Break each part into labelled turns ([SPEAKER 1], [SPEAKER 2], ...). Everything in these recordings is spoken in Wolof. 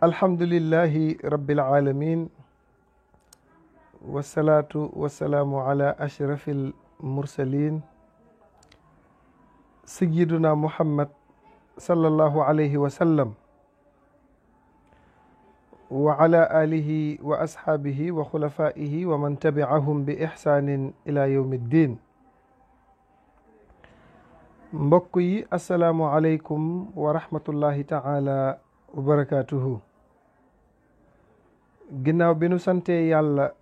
[SPEAKER 1] alhamdulillahi rabbil alamin wasalaatu wasalaamu ala ashrafil mursalin sayyiduna muhammad sallallahu alayhi wa sallam wa ala alihi wa ashaabihi wa xulafaihi wa man tabi'ahum bi ihsaanin ila yawmi ddin. mbokk yi assalaamu aleykum wa rahmatullahi taala wa barakaatuhu. ginnaaw bi nu santee yàlla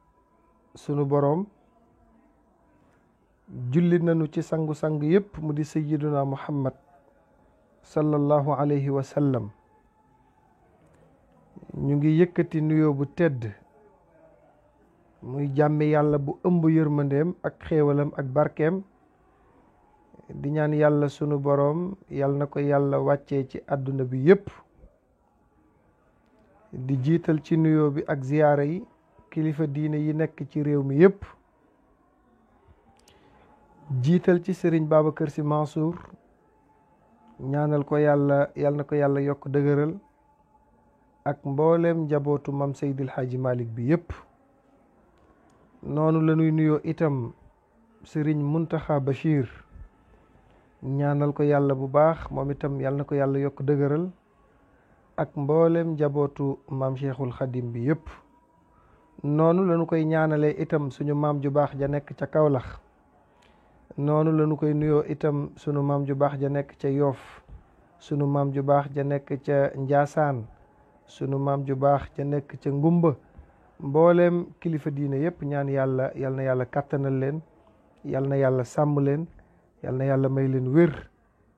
[SPEAKER 1] sunu boroom, julli nañu ci sangu-sang yépp mu di sayyiduna muhammad sallallahu alayhi wa sallam. ñu ngi yëkkati nuyoo bu tedd muy jàmmi yàlla bu ëmb yërmandeem ak xéewalam ak barkeem, di ñaan yàlla sunu boroom yàlla na ko yàlla wàccee ci àdduna bi yépp, di jiital ci nuyoo bi ak ziyaara yi kilifa diine yi nekk ci réew mi yépp, jiital ci sëriñ Babacar Sy Mansour, ñaanal ko yàlla na ko yàlla yokk dëgëral, ak mboolem njabootu mam Seydil Hadji Malick bi yépp. noonu la ñuy nuyoo itam sëriñ Muntaxa Bachir, ñaanal ko yàlla bu baax moom itam yàlla na ko yàlla yokk dëgëral, ak mboolem njabootu maam Cheikhul Khadim bi yépp. noonu la ñu koy ñaanalee itam suñu maam ju baax ja nekk ca Kawlax, noonu la ñu koy nuyoo itam suñu maam ju baax ja nekk ca Yoof, suñu maam ju baax ja nekk ca Njaasaan, sunu maam ju baax ca nekk ca Ngumba. mbooleem kilifa diine yépp ñaan yàlla yal na yàlla kàttanal leen, yal na yàlla sàmm leen, yal na yàlla may leen wér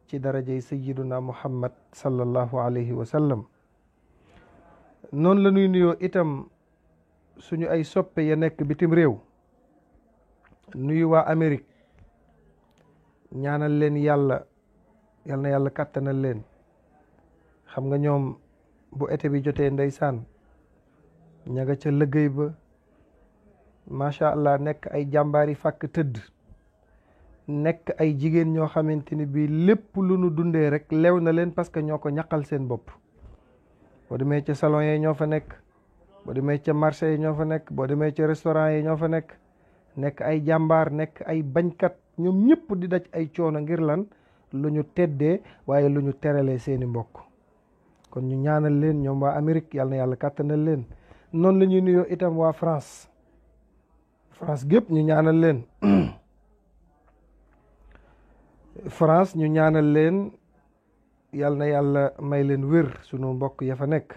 [SPEAKER 1] ci darajay sayyiduna muhammad sallallahu alayhi wa sallam. noonu la ñuy nuyoo itam suñu ay soppe ya nekk bitim réew, nuyu waa Amérique, ñaanal leen yàlla yal na yàlla kàttanal leen. xam nga ñoom bu été bi jotee ndeysaan ña nga ca liggéey ba, macha allah, nekk ay jàmbaari fàkk tëdd, nekk ay jigéen ñoo xamante ni bii lépp lu nu dundee rek lew na leen parce que ñoo ko ñaqal seen bopp. boo demee ca salon yi ñoo fa nekk, boo demee ca marché yi ñoo fa nekk, boo demee ca restaurant yi ñoo fa nekk ay jàmbaar, nekk ay bañkat, ñoom ñëpp di daj ay coono ngir lan, lu ñu teddee waaye lu ñu teralee seeni mbokk. kon ñu ñaanal leen ñoom waa Amérique, yàlla na yàlla kàttanal leen. noonu la ñuy nuyoo itam waa France gépp ñu ñaanal leen France ñu ñaanal leen, yàlla na yàlla may leen wér sunu mbokk ya fa nekk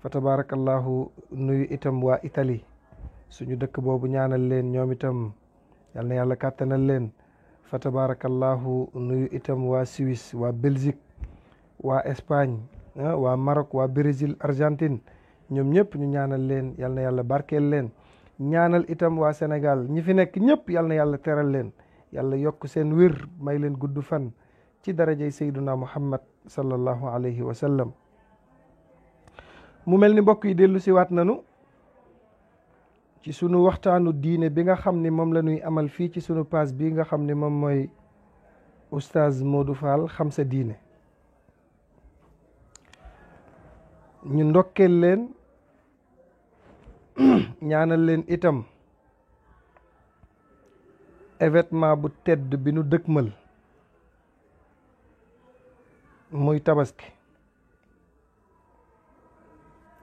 [SPEAKER 1] fa tabarakallahu. nuyu itam waa Italie, suñu dëkk boobu ñaanal leen ñoom itam, yàlla na yàlla kàttanal leen fa tabarakallahu. nuyu itam waa Suisse, waa Belgique, waa Espagne, waa Maroc, waa Brésil, Argentine, ñoom ñëpp ñu ñaanal leen, yal na yàlla barkeel leen. ñaanal itam waa Sénégal ñi fi nekk ñëpp, yal na yàlla teral leen, yàlla yokk seen wér, may leen gudd fan ci darajay sayduna muhammad sallallahu alayhi wa sallam. mu mel ni mbokk yi dellu si waat nanu ci sunu waxtaanu diine bi nga xam ni moom la ñuy amal fii ci sunu page bi nga xam ni moom mooy oustaz Modou Fall xam sa diine. ñu ndokkeel leen, ñaanal leen itam événement bu tedd bi nu dëkkmal muy tabaski.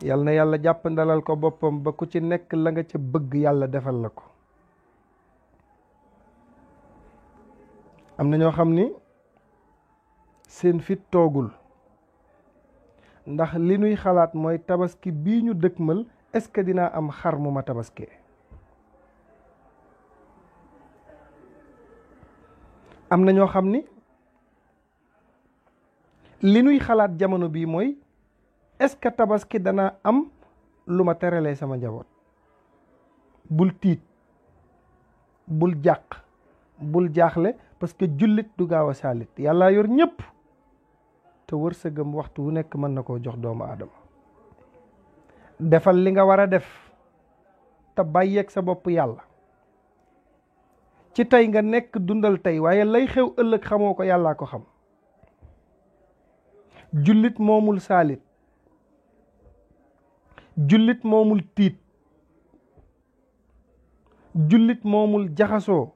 [SPEAKER 1] yal na yàlla jàpp ndalal ko boppam ba ku ci nekk la nga ca bëgg yàlla defal la ko. am na ñoo xam ni seen fit toogul, ndax li nuy xalaat mooy tabaski bii ñu dëkkmal est-ce que dinaa am xar mu ma tabaskee. am na ñoo xam ni li nuy xalaat jamono bii mooy est-ce que tabaski danaa am lu ma teralee sama njaboot. bul tiit, bul jàq, bul jaaxle, parce que jullit du gaaw a saalit. yàlla yor ñëpp te wërsëgam waxtu wu nekk mën na koo jox doomu aadama. defal li nga war a def te bàyyeeg sa bopp yàlla. ci tey nga nekk dundal tey, waaye lay xew ëllëg xamoo ko, yàllaa ko xam. jullit moomul saalit, jullit moomul tiit, jullit moomul jaxasoo.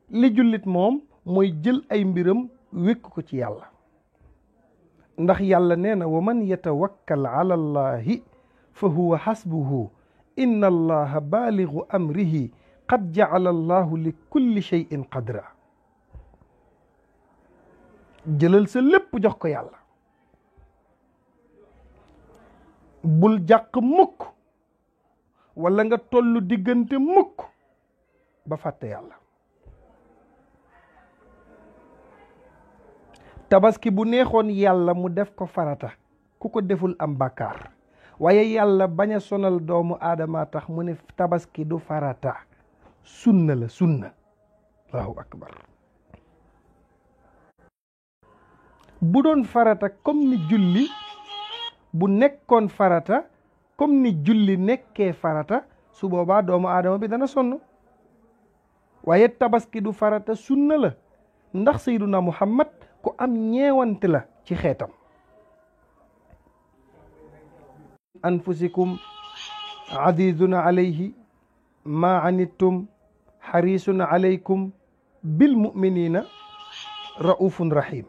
[SPEAKER 1] li jullit moom mooy jël ay mbiram wékk ko ci yàlla, ndax yàlla nee na wa man yatawakkal ala allahi fa huwa xasbuhu inna allaha baaligu amrihi qad jacala allahu li kulli cheyin qadra. jëlal sa lépp jox ko yàlla, bul jàq mukk wala nga tollu diggante mukk ba fàtte yàlla. tabaski bu neexoon yàlla mu def ko farata, ku ko deful am bàkkaar, waaye yàlla bañ a sonal doomu aadama tax mu ne tabaski du farata, sunna la, sunna. allahu akbar. bu doon farata comme ni julli, bu nekkoon farata comme ni julli nekkee farata, su boobaa doomu aadama bi dana sonn. waaye tabaski du farata, sunna la, ndax sayyiduna muhammad ku am ñeewante la ci xeetam. anfusikum azizun alayhi ma anittum harisun alaykum bil mu'minina raufun rahim.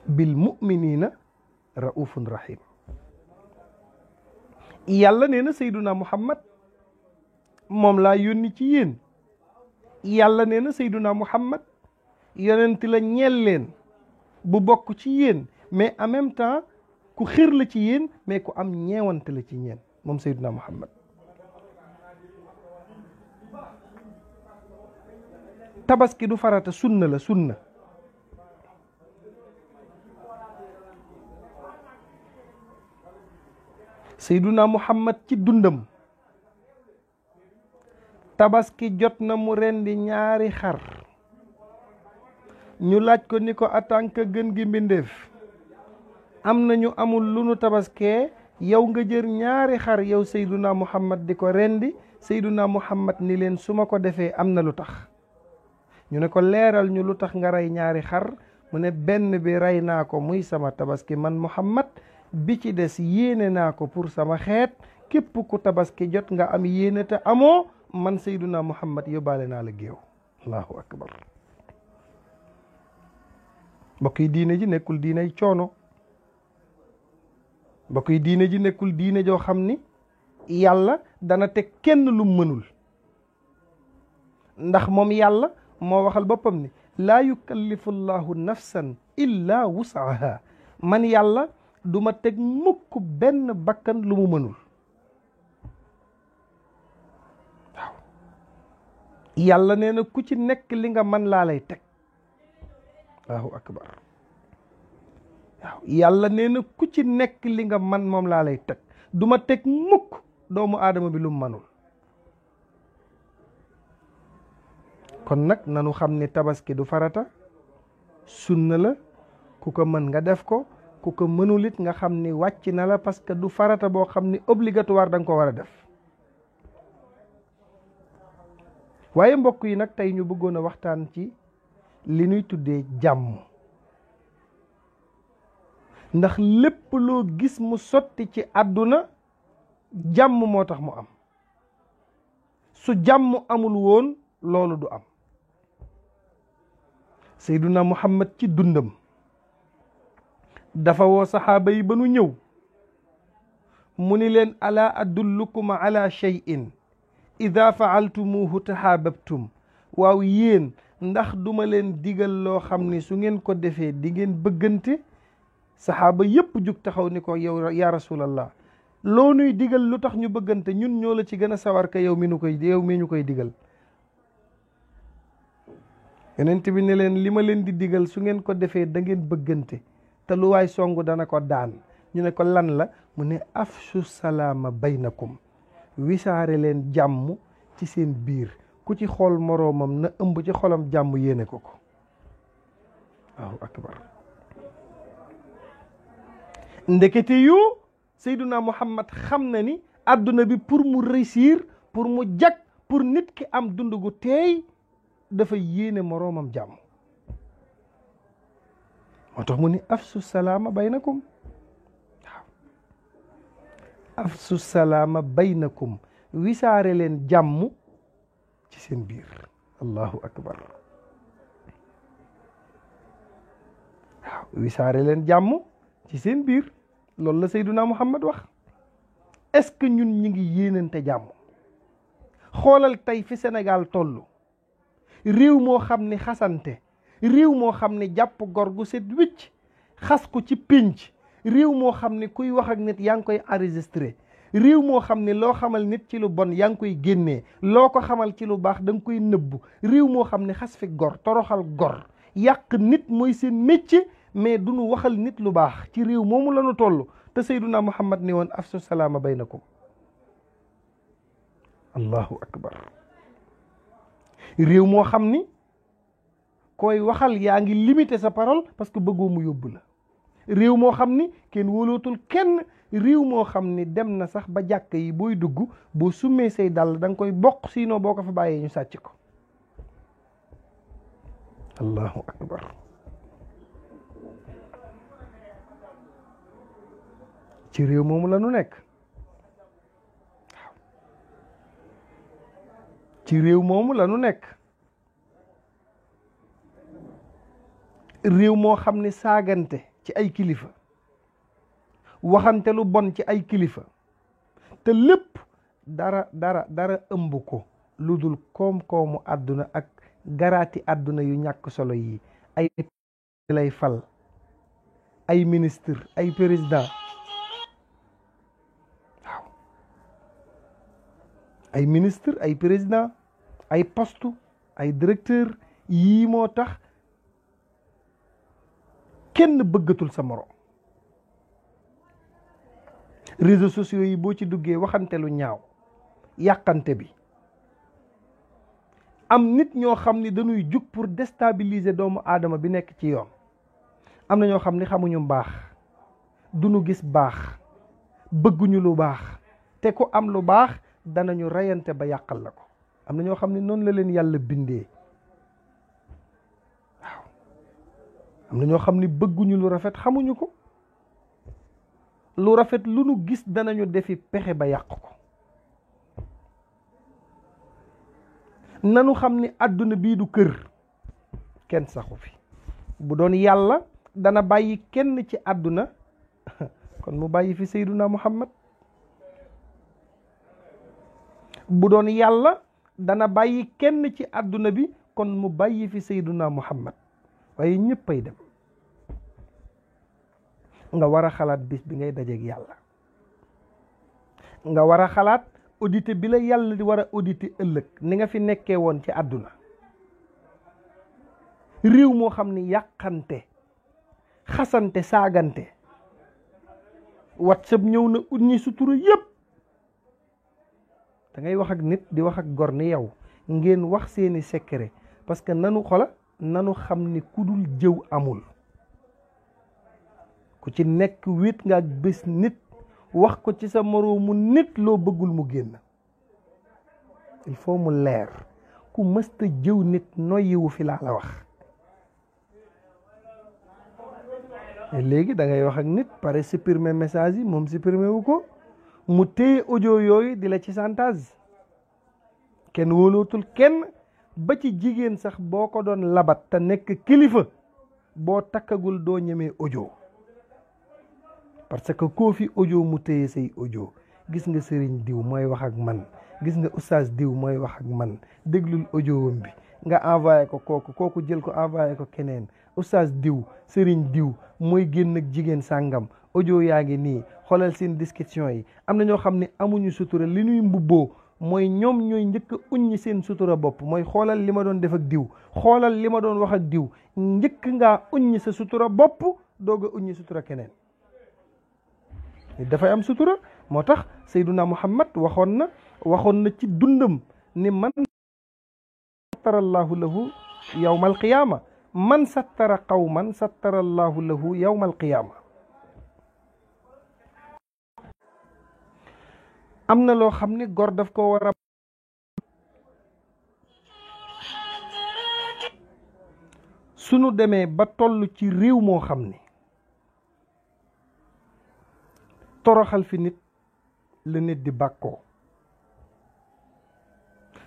[SPEAKER 1] bil mu'minina raufun rahim. yàlla nee na sayduna muhammad moom laa yónni ci yéen. yàlla nee na sayduna muhammad yonent la ñeel leen bu bokk ci yéen, mais en même temps ku xir la ci yéen, mais ku am ñeewante la ci ñeen, moom sayduna muhammad. tabaski du farata, sunna la, sunna. sayduna muhammad ci dundam tabaski jot na mu rendi ñaari xar. ñu laaj ko ni ko atanka gën gi mbindeef, am na ñu amul lu nu tabaskee, yow nga jër ñaari xar yow sayduna muhammad di ko rendi. sayduna muhammad ni leen su ma ko defee am na lu tax. ñu ne ko leeral ñu lu tax nga rey ñaari xar. mu ne benn bi rey naa ko muy sama tabaski man muhammad, bi ci des yéene naa ko pour sama xeet. képp ku tabaski jot nga am yéene te amoo, man sayduna muhammad yóbbaale naa la géew. allahu akbar. mbokk yi diine ji nekkul diiney coono. mbokk yi diine ji nekkul diine joo xam ni yàlla dana teg kenn lu mënul, ndax moom yàlla moo waxal boppam ni laa yukallifu llahu nafsan illa wusaha. man yàlla duma teg mukk benn bakkan lu mu mënul. waaw yàlla nee na ku ci nekk li nga man laa lay teg. allahu akbar. waaw yàlla nee na ku ci nekk li nga man moom laa lay teg, duma teg mukk doomu aadama bi lu mu manul. kon nag nanu xam ni tabaski du farata, sunna la. ku ko mën nga def ko, ku ko mënul it nga xam ni wàcc na la, parce que du farata boo xam ni obligatoire da nga ko war a def. waaye mbokk yi nag tey ñu bëggoon a waxtaan ci li ñuy tuddee jàmm, ndax lépp loo gis mu sotti ci àdduna jàmm moo tax mu am. su jàmm amul woon loolu du am. sayduna muhammad ci dundam dafa woo saxaaba yi ba nu ñëw, mu ni leen ala adullukum ala shay'in ida faaltumuhu tahaababtum. waaw yéen ndax duma leen digal loo xam ni su ngeen ko defee di ngeen bëggante. saxaaba yépp jug taxaw ni ko yow ya rasulallah, loo nuy digal lu tax ñu bëggante, ñun ñoo la ci gën a sawar ka yow mi ñu koy digal. yonent bi ne leen li ma leen di digal su ngeen ko defee da ngeen bëggante, te lu waay songu dana ko daan. ñu ne ko lan la? mu ne afshu salaama baynakum, wisaare leen jàmm ci seen biir. ku ci xool moroomam na ëmb ci xolam jàmm yéene ko ko. waaw akbar. ndekete yu sayduna muhammad xam na ni àdduna bi pour mu réussir, pour mu jag, pour nit ki am dund gu teey, dafa yéene moroomam jàmm. moo tax mu ni afsu salaama baynakum waaw afsu salaama baynakum wisaare leen jàmm ci seen biir allahu akbar waaw wisaare leen jàmm ci seen biir loolu la Seyduna Muhammad wax est-ce que ñun ñi ngi yéenante jàmm xoolal tey fi Sénégal toll réew moo xam ne xasante réew moo xam ne jàpp gor gu set wicc xas ko ci pénc réew moo xam ne kuy wax ak nit yaa ngi koy enregistré réew moo xam ne loo xamal nit ci lu bon yaa ngi koy génnee loo ko xamal ci lu baax da nga koy nëbbu réew moo xam ne xas fi gor toroxal gor yàq nit mooy seen métier mais du nu waxal nit lu baax ci réew moomu la nu toll te Seyduna Muhammad ni woon afsu salaama baynakum allahu akbar réew moo xam ni koy waxal yaa ngi limité sa parole parce que bëggoo mu yóbbu la réew moo xam ni kenn wóolootul kenn réew moo xam ni dem na sax ba jàkk yi booy dugg boo summee say dàll da nga koy bokk sinon boo ko fa bàyyee ñu sàcc ko allahu akbar ci réew moomu la nu nekk ci réew moomu la nu nekk réew moo xam ne saagante ci ay kilifa waxante lu bon ci ay kilifa te lépp dara ëmb ko lu dul koom-koomu àdduna ak garaati àdduna yu ñàkk solo yi ay lay fal ay ministre ay président waaw ay ministre ay président ay poste ay directeur yii moo tax kenn bëggatul sa morom réseaux sociaux yi boo ci duggee waxante lu ñaaw yàqante bi am nit ñoo xam ni dañuy jug pour déstabiliser doomu aadama bi nekk ci yoon am na ñoo xam ni xamuñu mbaax duñu gis baax bëgguñu lu baax te ku am lu baax danañu reyante ba yàqal la ko am na ñoo xam ni noonu la leen yàlla bindee waaw am na ñoo xam ni bëgguñu lu rafet xamuñu ko lu rafet lu nu gis danañu defi pexe ba yàq ko nanu xam ni àdduna bii du kër kenn saxu fi bu doon yàlla dana bàyyi kenn ci àdduna kon mu bàyyi fi Seyduna Muhammad bu doon yàlla dana bàyyi kenn ci àdduna bi kon mu bàyyi fi Seyduna Muhammad waaye ñëppay dem nga war a xalaat bis bi ngay dajeeg yàlla nga war a xalaat audité bi la yàlla di war a audité ëllëg ni nga fi nekkee woon ci àdduna réew moo xam ni yàqante xasante saagante WhatsApp ñëw na ut ñi sutura yépp da ngay wax ak nit di wax ak gor ni yow ngeen wax seeni secret parce que nanu xam ni ku dul jëw amul ku ci nekk wéet nga ak bés nit wax ko ci sa moroomu nit loo bëggul mu génn il faut mu leer ku mësta jëw nit noyyiwu fi laa la wax léegi da ngay wax ak nit pare supprimer message yi moom supprimer wu ko mu téye audio yooyu di la ci chantage kenn wóolootul kenn ba ci jigéen sax boo ko doon labat te nekk kilifa boo takkagul doo ñemee audio parce que koo fi audio mu téye say audio gis nga sëriñ diw mooy wax ak man gis nga oustaz diw mooy wax ak man déglul audio wam bi nga envoyé ko kooku jël ko envoyé ko keneen oustaz diw sëriñ diw mooy génn ak jigéen sàngam audio yaa ngi nii xoolal seen discussion yi am na ñoo xam ne amuñu sutura li ñuy mbubboo mooy ñoom ñooy njëkk a uññi seen sutura bopp mooy xoolal li ma doon def ak diw xoolal li ma doon wax ak diw njëkk ngaa uññi sa sutura bopp doog a uññi sutura keneen dafay am sutura moo tax Seyduna Muhammad waxoon na ci dundam ni man sattara allahu lahu yawmal qiyaama man sattara qawman sattara allahu lahu yawmal qiyaama am na loo xam ne góor daf ko war a sunu demee ba toll ci réew moo xam ni toroxal fi nit la nit di bàkkoo,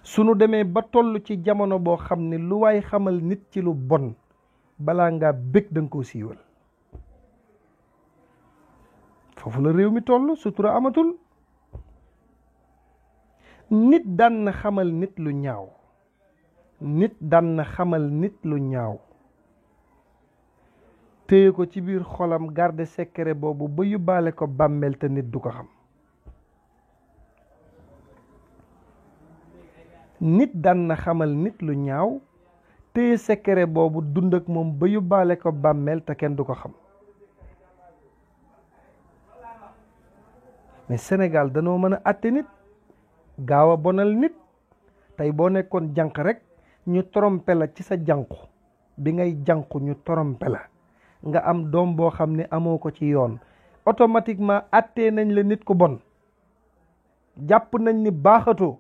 [SPEAKER 1] sunu demee ba toll ci jamono boo xam ne lu waay xamal nit ci lu bon balaa ngaa bég danga koo siiwal, foofu la réew mi toll, sutura amatul. nit daan na xamal nit lu ñaaw, nit daan na xamal nit lu ñaaw téye ko ci biir xolam, garde secret boobu ba yóbbaale ko bàmmeel te nit du ko xam. nit daan na xamal nit lu ñaaw téye secret boobu dund ak moom ba yóbbaale ko bàmmeel te kenn du ko xam. mais Sénégal danoo mën a àtte nit, gaaw a bonal nit. tey boo nekkoon jànq rek ñu trompé la ci sa jànqu bi ngay jànqu, ñu trompé la nga am doom boo xam ne amoo ko ci yoon, automatiquement àttee nañ la nit ku bon, jàpp nañ ni baaxatoo.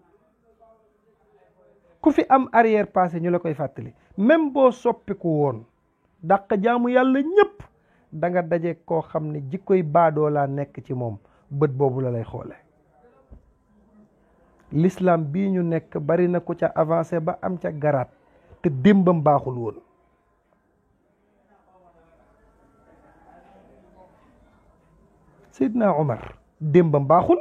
[SPEAKER 1] ku fi am arrière passé ñu la koy fàttali, même boo soppiku woon dàq jaamu yàlla ñépp da nga daje koo xam ne jikkoy baadoo laa nekk ci moom, bët boobu la lay xoole. l'islam bii ñu nekk bari na ku ca avancé ba am ca garaat te démbam baaxul woon. Seydina Omar démbam baaxul.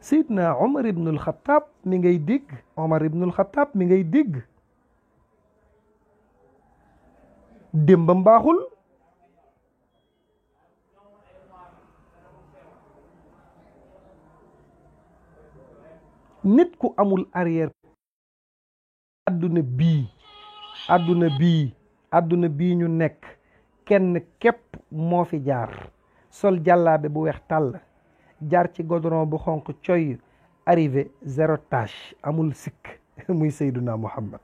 [SPEAKER 1] Seydina Omar ibnul Xataab mi ngay dégg, Omar ibnul Xataab mi ngay dégg, démbam baaxul. nit ku amul arrière, àdduna bii ñu nekk kenn képp moo fi jaar, sol jàllaabe bu weex tàll, jaar ci goudron bu xonq coy, arrivé zéro tache, amul sikk, muy Seyduna Muhammad.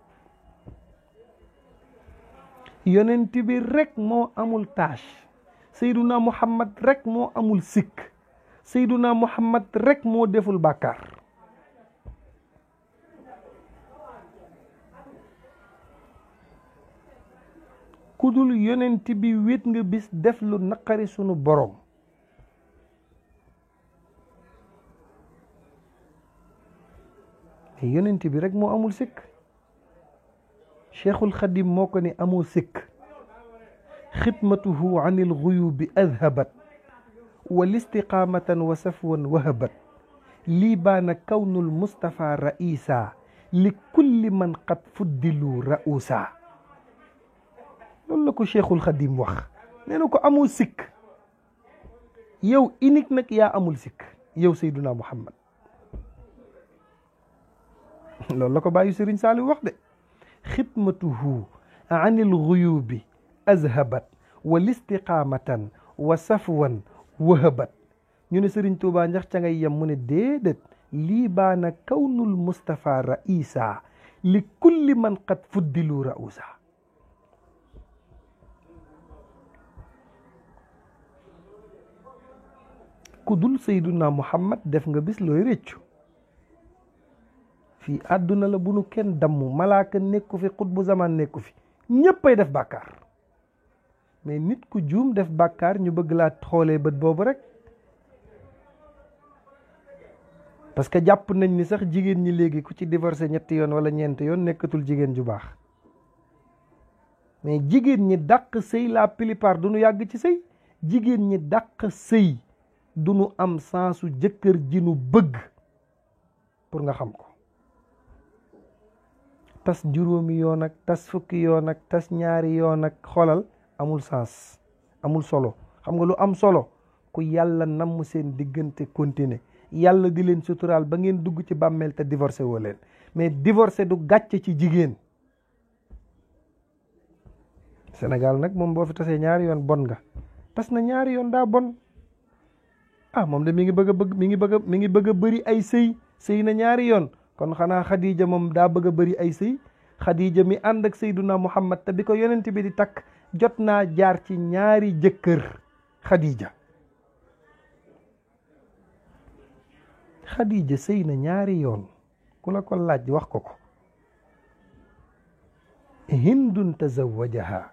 [SPEAKER 1] yonent bi rek moo amul tache, Seyduna Muhammad rek moo amul sikk, Seyduna Muhammad rek moo deful bàkkaar. kudul yonent bi wét nga bis def lu naqari sunu borom. yonent bi rek moo amul sikk. Cheikhul Xadim moo ko ni amoo sikk. xidmatuhu an il guyubi adhabat wal istiqaamatan wa safwan wahabat lii baana kawnul Mustafa raisa li kulli man qad fuddilu ra'usa. loolu la ko Cheikhul Xadim wax, nee na ko amoo sikk, yow unique nag yaa amul sikk, yow Seyduna Muhammad. loolu la ko bàyyi Sëriñ Saaliw wax de, xidmatuhu anil guyubi azhabat wal istiqaamatan wa safwan wahabat. ñu ne Sëriñ Tuubaa ndax ca ngay yem, mu ne déedéet, lii baana kawnul Mustafa raisa li kulli man qad fuddilu ra'usa. ku dul Seyduna Muhammad def nga bis looy réccu. fii àdduna la bu nu kenn damm, malaaka nekku fi, xutbu zaman nekku fi, ñéppay def bàkkaar. mais nit ku juum def bàkkaar ñu bëgg laa xoolee bët boobu rek, parce que jàpp nañ ni sax jigéen ñi léegi ku ci divorcé ñetti yoon wala ñeenti yoon nekkatul jigéen ju baax. mais jigéen ñi dàq sëy la plupart du nu yàgg ci sëy. jigéen ñi dàq sëy du nu am sensu jëkkër ji nu bëgg, pour nga xam ko. tas juróomi yoon ak tas fukki yoon ak tas ñaari yoon ak xoolal amul sens, amul solo. xam nga lu am solo, ku yàlla namm seen diggante continuer, yàlla di leen suturaal ba ngeen dugg ci bàmmeel te divorcé woo leen. mais divorcé du gàcce ci jigéen. Sénégal nag moom boo fi tasee ñaari yoon bon nga, tas na ñaari yoon daa bon. moom de mi ngi bëgg a bëri ay sëy na ñaari yoon, kon xanaa Khadija moom daa bëgg a bëri ay sëy. Khadija mi ànd ak Seyduna Muhammad te bi ko yonent bi di takk jot naa jaar ci ñaari jëkkër. Khadija sëy na ñaari yoon, ku la ko laaj wax ko ko. hindun tazawajaha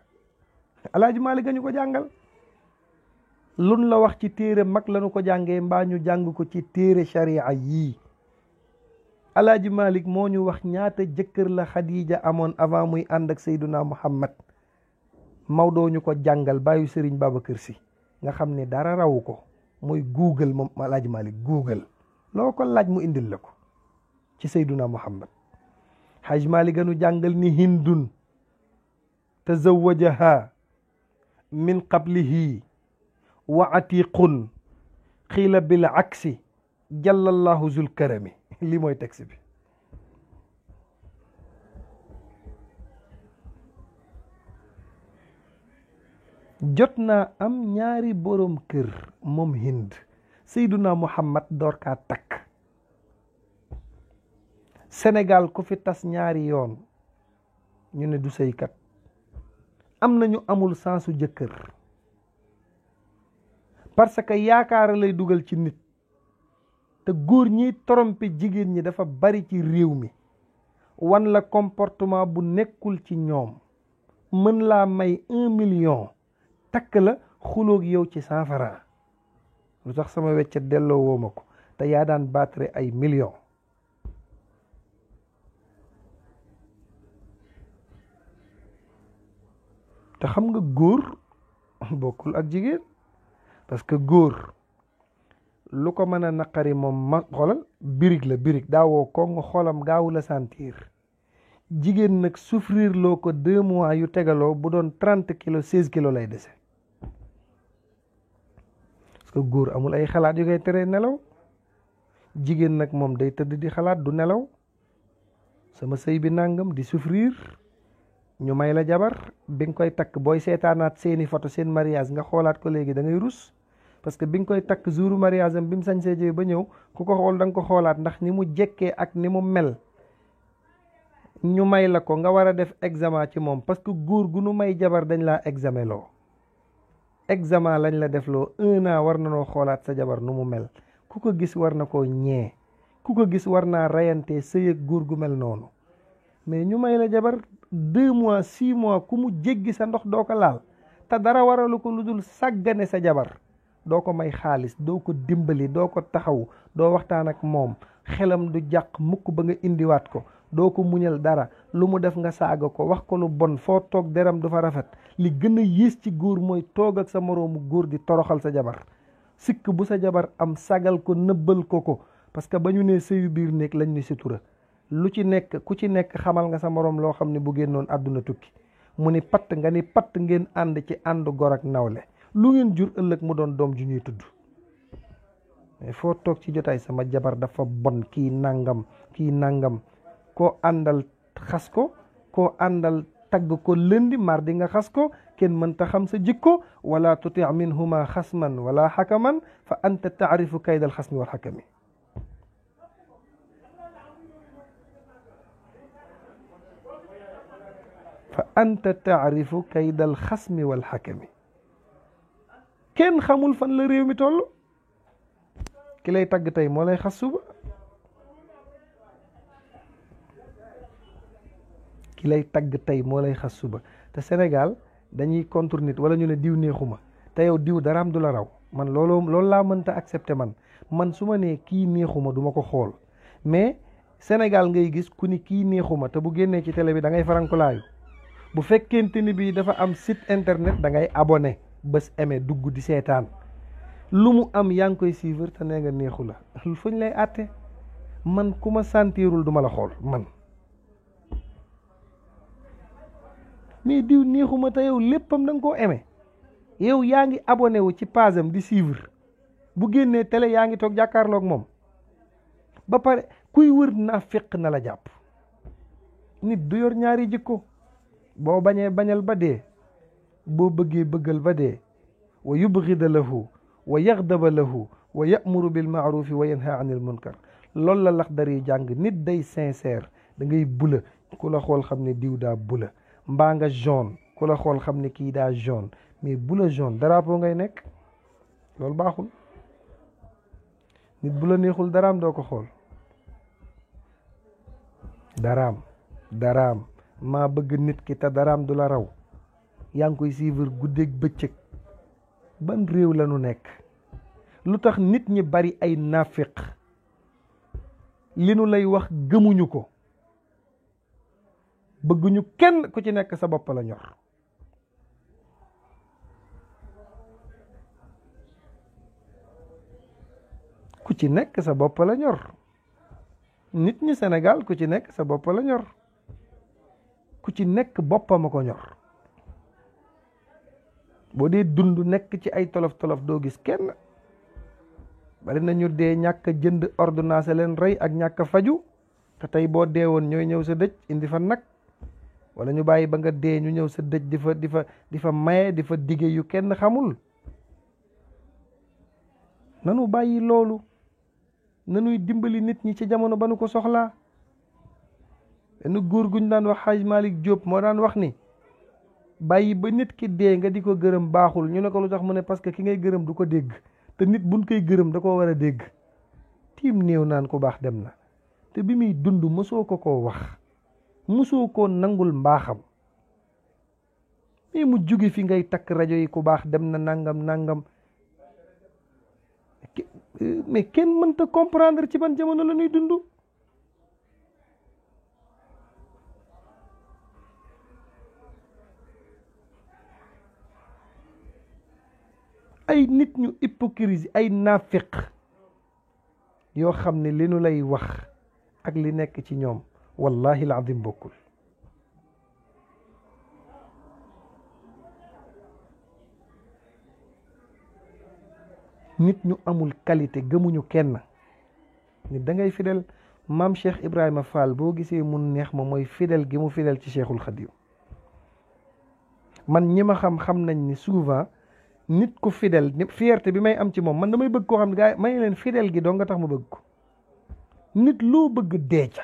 [SPEAKER 1] alaaji Maalik ñu ko jàngal. lun la wax ci téere mag lañu ko jàngee mbaa ñu jàng ko ci téere sharia yii. alaaji Malik moo ñu wax ñaata jëkkër la Khadija amoon avant muy ànd ak Seyduna Muhammad. Maodo ñu ko jàngal bàyyi Serigne Babacar Sy nga xam ne dara rawu ko mooy Google moom alaaji Malik Google loo ko laaj mu indil la ko ci Seyduna Muhammad. Haj Malik ganu jàngal ni hindun tazawajaha min qablihi wa atiqun xiila bil aksi jallallahu zul karami lii mooy texte bi. jot naa am ñaari borom kër moom Hind Seyduna Muhammad door kaa takk. Sénégal ku fi tas ñaari yoon ñu ne du sëykat. am na ñu amul sansu jëkkër parce que yaakaara lay dugal ci nit te góor ñiy tromper jigéen ñi dafa bari ci réew mi wan la comportement bu nekkul ci ñoom mën laa may 1 million takk la xuloog yow ci 100 francs lu tax sama weccet delloo woo ma ko te yaa daan battre ay millions. te xam nga góor bokkul ak jigéen parce que góor lu ko mën a naqari moom ma xoolal birig la birig daawoo ko nga xolam gaawu la sentir. jigéen nag souffrir loo ko 2 mois yu tegaloo bu doon 30 kilos 16 kilos lay dese parce que góor amul ay xalaat yu koy teree nelaw. jigéen nag moom day tëdd di xalaat du nelaw sama sëy bi nangam di souffrir. ñu may la jabar bi nga koy takk booy seetaanaat seeni photo seen mariage nga xoolaat ko léegi da ngay rus parce que bi nga koy takk jouru mariage am bi mu sañsee jee ba ñëw ku ko xool da nga ko xoolaat ndax ni mu jekkee ak ni mu mel. ñu may la ko nga war a def examen ci moom parce que góor gu nu may jabar dañ laa examen loo. examen lañ la def loo 1 an war na noo xoolaat sa jabar nu mu mel ku ko gis war na koo ñee ku ko gis war naa rayante sëy ak góor gu mel noonu mais ñu may la jabar 2 mois 6 mois ku mu jéggi sa ndox doo ko laal te dara waralu ko lu dul sàggane sa jabar doo ko may xaalis doo ko dimbali doo ko taxaw doo waxtaan ak moom xelam du jàq mukk ba nga indiwaat ko doo ko muñal dara lu mu def nga saaga ko wax ko lu bon foo toog deram du fa rafet. li gën a yées ci góor mooy toog ak sa moroomu góor di toroxal sa jabar sikk bu sa jabar am sagal ko nëbbal ko parce que ba ñu nee sëyu biir néeg lañ ni sutura lu ci nekk ku ci nekk xamal nga sa moroom loo xam ne bu génnoon àdduna tukki mu ni patt nga ni patt ngeen ànd ci ànd gor ak nawle lu ngeen jur ëllëg mu doon doom ju ñuy tudd. mais foo toog ci jotaay sama jabar dafa bon kii nangam koo àndal xas ko koo àndal tagg ko lëndi mardi nga xas ko kenn mënta xam sa jikko wala tuti minhuma xasman wala xakaman fa anta taarifu kaydal xasmi wal xakami. fa anta taarifu kaydal xasmi wal xakami. kenn xamul fan la réew mi toll ki lay tagg tey moo lay xas suba. ki lay tagg tey moo lay xas suba te Sénégal dañuy contre nit wala ñu ne diw neexuma te yow diw daraam du la raw man loolu laa mënta accepter man su ma nee kii neexuma du ma ko xool mais Sénégal ngay gis ku ni kii neexuma te bu génnee ci télé bi da ngay farankulaayu bu fekkente ni bii dafa am site internet da ngay abonné bés aimé dugg di seetaan lu mu am yaa ngi koy suivre te nee nga neexu la fuñ lay àtte man ku ma sentirul du ma la xool man. mais diw neexuma te yow léppam da nga koo aimé yow yaa ngi abonné wu ci page am di suivre bu génnee télé yaa ngi toog jàkkaarloog moom ba pare kuy wër naa fekk na la jàpp. nit du yor ñaari jikko boo bañee bañal ba dee boo bëggee bëggal ba dee wa yubghida lahu wa yaxdaba lahu wa ya'muru bil ma'rufi wa yanha anil munkar loolu la Laxdari jàng nit day sincère da ngay bula ku la xool xam ne diw daa bula mbaa nga jaune ku la xool xam ne kii daa jaune mais bu la jaune drapeau ngay nekk loolu baaxul. nit bu la neexul daraam doo ko xool daraam maa bëgg nit ki te daraam du la raw yaa ngi koy suivre guddeeg bëccëg ban réew la nu nekk lu tax nit ñi bari ay naafiq li nu lay wax gëmuñu ko bëgguñu kenn ku ci nekk sa bopp la ñor ku ci nekk sa bopp la ñor nit ñi Sénégal ku ci nekk sa bopp la ñor ku ci nekk boppam a ko ñor boo dee dund nekk ci ay tolof tolof doo gis kenn bari nañu dee ñàkk jënd ordonnance leen rey ak ñàkk faju te tey boo dee woon ñooy ñëw sa dëj indi fa nag wala ñu bàyyi ba nga dee ñu ñëw sa dëj di fa maye di fa dige yu kenn xamul nanu bàyyi loolu nanuy dimbali nit ñi ci jamono ba nu ko soxlaa benn góor guñ daan wax Haj Malick Diop moo daan wax ni bàyyi ba nit ki dee nga di ko gërëm baaxul ñu ne ko lu tax mu ne parce que ki ngay gërëm du ko dégg te nit buñ koy gërëm da koo war a dégg tiim néew naan ku baax dem na te bi muy dund mosoo ko koo wax mosoo koo nangul mbaaxam mais mu jóge fi ngay takk rajo yi ku baax dem na nangam mais kenn mënta comprendre ci ban jamono la ñuy dund ay nit ñu hypocrisie ay nafiq yoo xam ne li nu lay wax ak li nekk ci ñoom wallahi alazim bokkul nit ñu amul qualité gëmuñu kenn nit da ngay fidèle maam Cheikh Ibrahima Fall boo gisee mun neex ma mooy fidèle gi mu fidèle ci Cheikhul Khadim man ñi ma xam nañ ni souvent nit ku fidèle fierté bi may am ci moom man damay bëgg koo xam ne gaa may leen fidèle gi doo nga tax ma bëgg ko nit loo bëgg deeca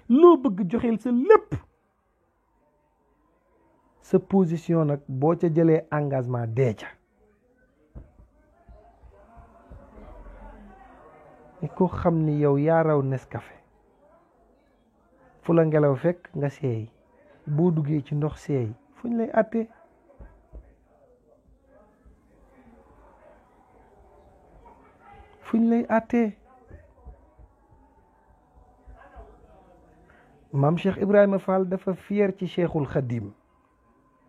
[SPEAKER 1] loo bëgg joxeel sa lépp sa position nag boo ca jëlee engagement deeca ni ko xam ni yow yaa raw Nescafé fu la ngelaw fekk nga seey boo duggee ci ndox seey fuñ lay àttee fuñ lay àttee maam Cheikh Ibrahima Fall dafa fier ci Cheikhul Khadim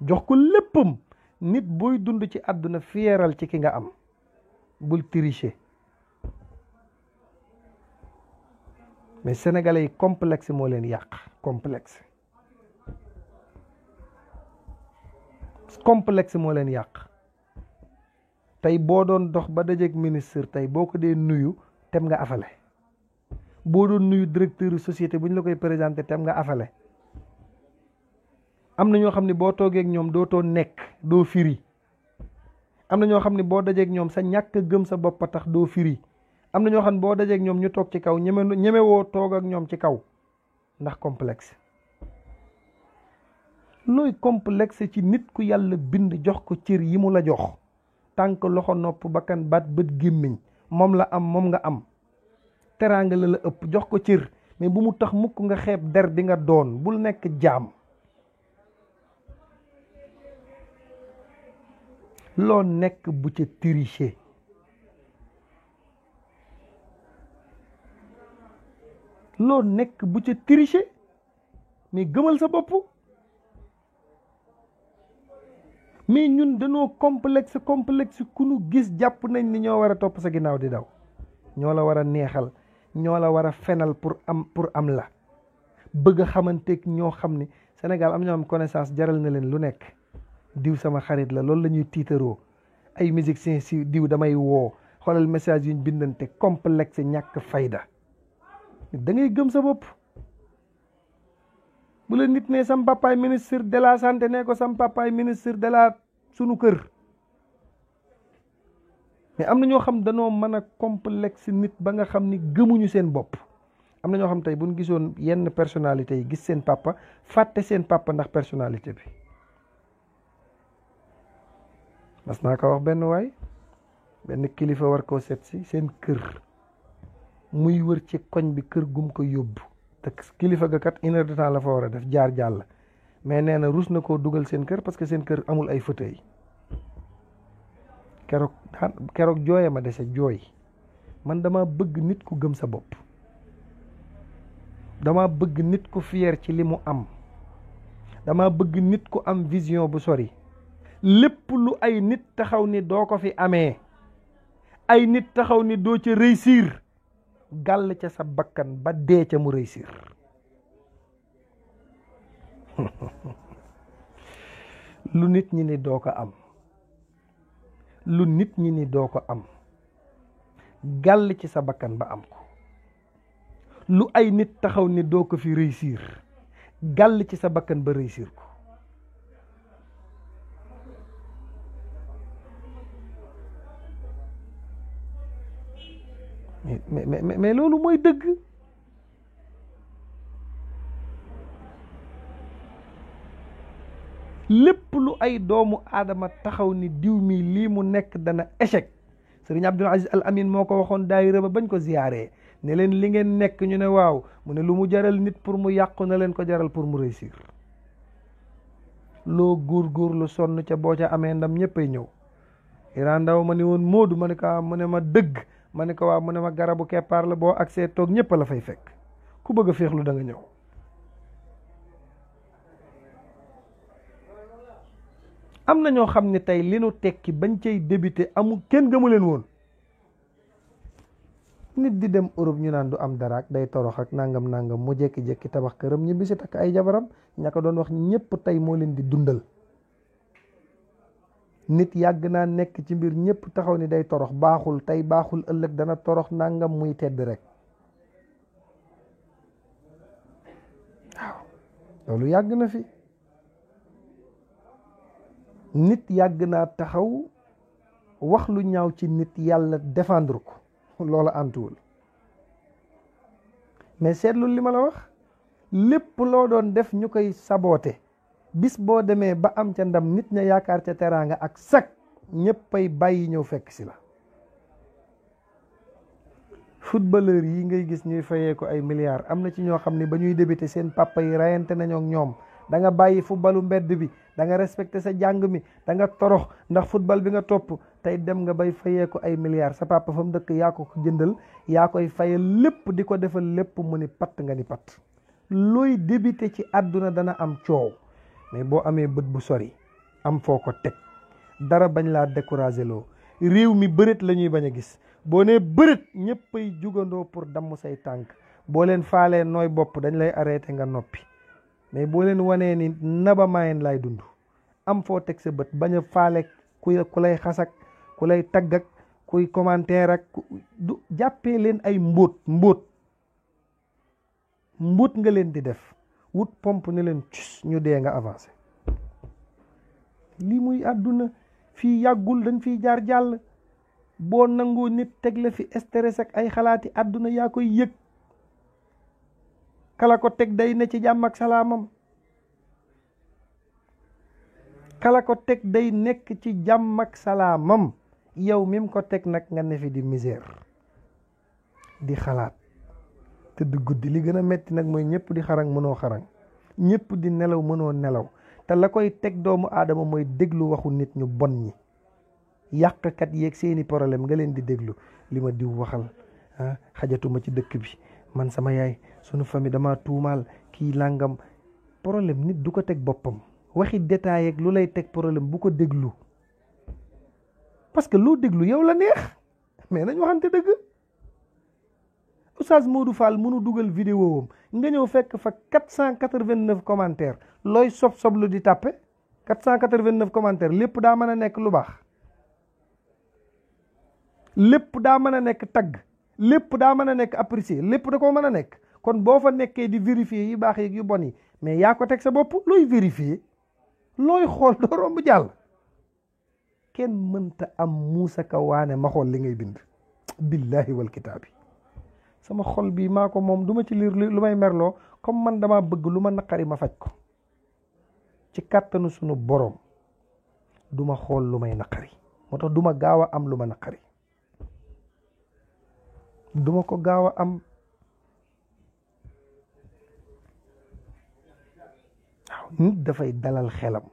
[SPEAKER 1] jox ko léppam nit booy dund ci àdduna fieral ci ki nga am bul tricher mais sénégalais yi complexe moo leen yàq complexe moo leen yàq tey boo doon dox ba dajeeg ministre tey boo ko dee nuyu tem nga afale boo doon nuyu directeur société bu ñu la koy présenté tem nga afale am na ñoo xam ne boo toogeeg ñoom dootoo nekk doo firi am na ñoo xam ne boo dajeeg ñoom sa ñàkk gëm sa bopp tax doo firi am na ñoo xam ne boo dajeeg ñoom ñu toog ci kaw ñemewoo toog ak ñoom ci kaw ndax complexe looy complexe ci nit ku yàlla bind jox ko cër yi mu la jox tànk loxo nopp bakkan baat bët gémmiñ moom la am moom nga am teraanga la ëpp jox ko cër mais bu mu tax mukk nga xeeb der bi nga doon bul nekk jaam loo nekk bu ca tricher loo nekk bu ca tricher mais gëmal sa bopp mais ñun dañoo complexe ku nu gis jàpp nañ ni ñoo war a topp sa ginnaaw di daw ñoo la war a neexal ñoo la war a fenal pour am la bëgg a xamanteeg ñoo xam ni Sénégal am ñoo am connaissance jaral na leen lu nekk diw sama xarit la loolu la ñuy tiitaroo ay musiciens si diw damay woo xoolal message yuñ bindante complexe ñàkk fayda da ngay gëm sa bopp bu la nit ne sam papaay ministre de la santé ne ko sam papaay ministre de la sunu kër mais am na ñoo xam danoo mën a complexe nit ba nga xam ni gëmuñu seen bopp am na ñoo xam tey buñ gisoon yenn personnalité yi gis seen papa fàtte seen papa ndax personnalité bi mas naa ko wax benn waay benn kilifa war koo seet si seen kër muy wër ci koñ bi kër gum ko yóbbu te kilifa ga kat 1 heure de temps la fa war a def jaar jàll mais nee na rus na koo dugal seen kër parce que seen kër amul ay fauteuil keroog jooye ma dese jooy. man dama bëgg nit ku gëm sa bopp, dama bëgg nit ku fier ci li mu am, dama bëgg nit ku am vision bu sori. lépp lu ay nit taxaw ni doo ko fi amee, ay nit taxaw ni doo ca réussir, gàll ca sa bakkan ba dee ca mu réussir. lu nit ñi ni doo ko am, lu nit ñi ni doo ko am, gàll ci sa bakkan ba am ko. lu ay nit taxaw ni doo ko fi réussir, gàll ci sa bakkan ba réussir ko. mais loolu mooy dëgg. lépp lu ay doomu aadama taxaw ni diw mi lii mu nekk dana échec. Sëriñ Abdul Aziz Al Amin moo ko waxoon daayira ba bañ ko ziyaaree ne leen li ngeen nekk ñu ne waaw mu ne lu mu jaral nit pour mu yàqu na leen ko jaral pour mu réussir. loo góor lu sonn ca boo ca amee ndam ñëppay ñëw. Iran Ndaw ma ne woon Moodu ma ne ko mu ne ma dëgg ma ne ko waaw mu ne ma garabu keppaar la boo agsee toog ñëpp la fay fekk ku bëgg a féexlu da nga ñëw. am na ñoo xam ne tey li nu tekki bañ cay débuté amul kenn gëmu leen woon. nit di dem Europe ñu naan du am daraak day torox ak nangam mu jékki-jékki tabax këram ñibbi si takk ay jabaram ña ko doon wax ñëpp tey moo leen di dundal. nit yàgg naa nekk ci mbir ñëpp taxaw ni day torox, baaxul tey baaxul ëllëg dana torox nangam muy tedd rek. waaw loolu yàgg na fi. nit yàgg naa taxaw wax lu ñaaw ci nit yàlla défendre ko loola antuwul. mais seetlu li ma la wax, lépp loo doon def ñu koy saboote bis boo demee ba am ca ndam nit ña yaakaar ca teraanga ak sak ñëppay bàyyi ñëw fekk si la. footballeur yi ngay gis ñuy fayee ko ay milliards am na ci ñoo xam ne ba ñuy débuté seen papa yi rayante nañoo ak ñoom. da nga bàyyi footballu mbedd bi, da nga respecté sa jàng mi, da nga torox ndax football bi nga topp tey dem nga bay fayee ko ay milliards. sa papa fa mu dëkk yaa ko jëndal, yaa koy fayal lépp di ko defal lépp mu ni patt nga ni patt. looy débuté ci àdduna dana am coow mais boo amee bët bu sori am foo ko teg dara bañ laa découragé loo. réew mi bëreet la ñuy bañ a gis. boo nee bëreet ñëppay jugandoo pour damm say tànk. boo leen faalee nooy bopp dañ lay arrêté nga noppi. mais boo leen wanee ni naba maayen lay dund am foo teg sa bët bañ a faale ku lay xasak ku lay taggak kuy commentaire ak du jàppee leen ay mbóot nga leen di def wut pompe ne leen cus ñu dee nga avancé. lii muy àdduna fii yàggul dañ fiy jaar jàll. boo nangoo nit teg la fi stress ak ay xalaati àdduna yaa koy yëg. kala ko teg day ne ci jàmm ak salaamam. kala ko teg day nekk ci jàmm ak salaamam. yow mim ko teg nag nga ne fi di misère di xalaat te du guddi. li gën a metti nag mooy ñëpp di xarang mënoo xarang, ñëpp di nelaw mënoo nelaw. te la koy teg doomu aadama mooy déglu waxu nit ñu bon ñi, yàqkat yeeg seeni problème nga leen di déglu. li ma diw waxal xajatuma ci dëkk bi, man sama yaay sunu famille dama tuumaal kii làngam. problème nit du ko teg boppam. waxi détail ak lu lay teg problème bu ko déglu, parce que loo déglu yow la neex. mais nañ waxante dëgg. Oustaz Modou Fall mënu dugal vidéo am nga ñëw fekk fa 489 commentaires looy soblu di tàppe 489 commentaires lépp daa mën a nekk lu baax, lépp daa mën a nekk tagg, lépp daa mën a nekk apprécier, lépp da koo mën a nekk. kon boo fa nekkee di vérifier yu baax yeeg yu bon yi mais yaa ko teg sa bopp. looy vérifier, looy xool doo romb jàll. kenn mënta am muusa ka waane ma xool li ngay bind. billahi wal kitaabi sama xol bii maa ko moom duma ci liir lu may merloo. comme man dama bëgg lu ma naqari ma faj ko ci kàttanu sunu borom. duma xool lu may naqari, moo tax duma gaaw a am lu ma naqari, duma ko gaaw a am. nit dafay dalal xelam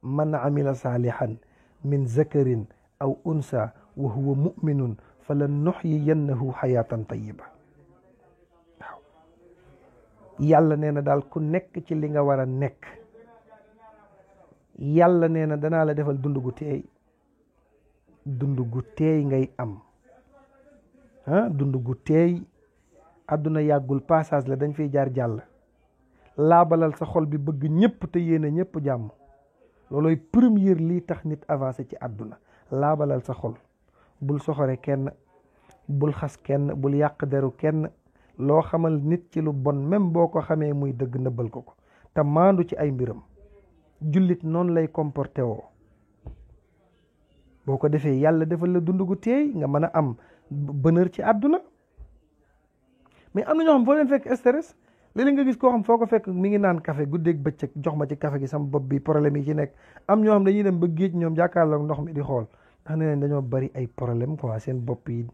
[SPEAKER 1] man amila saalihan min zakarin aw unsa wa huwa muminun fa lan nuxyiyannahu xayaatan tayiba. waaw yàlla nee na daal ku nekk ci li nga war a nekk, yàlla nee na danaa la defal dund gu teey, dund gu teey ngay am. dund gu teey. àdduna yàggul passage la, dañ fiy jaar jàll. laabalal sa xol bi bëgg ñëpp te yéene ñëpp jàmm. looloy première lii tax nit avancé ci àdduna. laabalal sa xol, bul soxore kenn, bul xas kenn, bul yàq deru kenn. loo xamal nit ci lu bon même boo ko xamee muy dëgg nëbbal ko te maandu ci ay mbiram. jullit noonu lay comporté woo. boo ko defee yàlla defal la dund gu teey nga mën a am bonheur ci àdduna. mais am na ñoo xam foo leen fekk stress, léeg-léeg nga gis koo xam foo ko fekk mi ngi naan café guddeeg bëccëg, jox ma ci café gi sama bopp bi problème yi ci nekk. am ñoo xam dañuy dem ba géej ñoom jàkkaarloog ndox mi di xool, ndax nee nañ dañoo bari ay problème quoi seen bopp yi.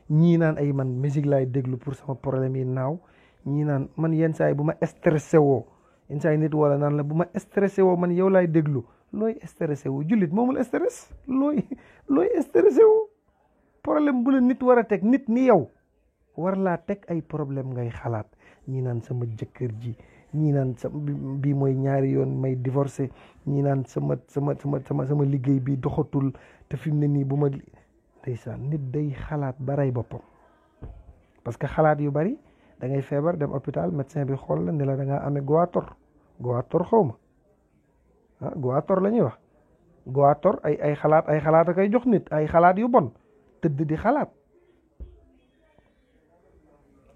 [SPEAKER 1] ñii naan ay man musique laay déglu pour sama problème yi naaw. ñii naan man yenn saa yi bu ma stressé woo, yenn saa yi nit wala naan la bu ma stressé woo man yow laay déglu. looy stressé wu jullit moomul stress, looy stressé wu. problème bu la nit war a teg, nit ni yow war laa teg ay problème ngay xalaat. ñii naan sama jëkkër ji, ñii naan sama bii mooy ñaari yoon may divorcé, ñii naan sama liggéey bi doxatul te fi mu ne nii bu ma ndeysaan nit day xalaat ba rey boppam. parce que xalaat yu bari da ngay feebar dem hôpital, médecin bi xool la ne la da ngaa amee goitre xaw ma goitre la ñuy wax. goitre ay xalaat a koy jox nit, ay xalaat yu bon, tëdd di xalaat.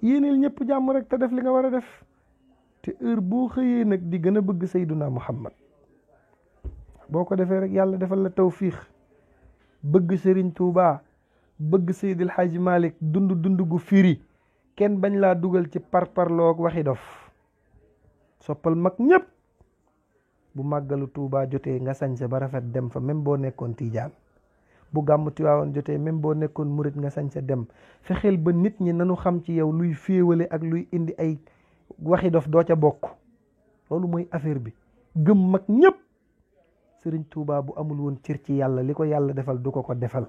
[SPEAKER 1] yéeneel ñëpp jàmm rek te def li nga war a def, te heure boo xëyee nag di gën a bëgg Sayduna Muhammad. boo ko defee rek yàlla defal la tawfiix. bëgg Serigne Touba, bëgg Seydil Hadji Malick, dund gu firi, kenn bañ laa dugal ci parparloo ak waxi dof. soppal mag ñëpp. bu màggalu Touba jotee nga sañse ba rafet dem fa, même boo nekkoon Tiijaan. bu gàmmu Tiwaawan jotee même boo nekkoon murit nga sañse dem. fexeel ba nit ñi nanu xam ci yow luy féewale ak luy indi ay waxi dof doo ca bokk. loolu mooy affaire bi. gëm mag ñëpp. Sëriñ Tuubaa bu amul woon cër ci yàlla, li ko yàlla defal du ko defal.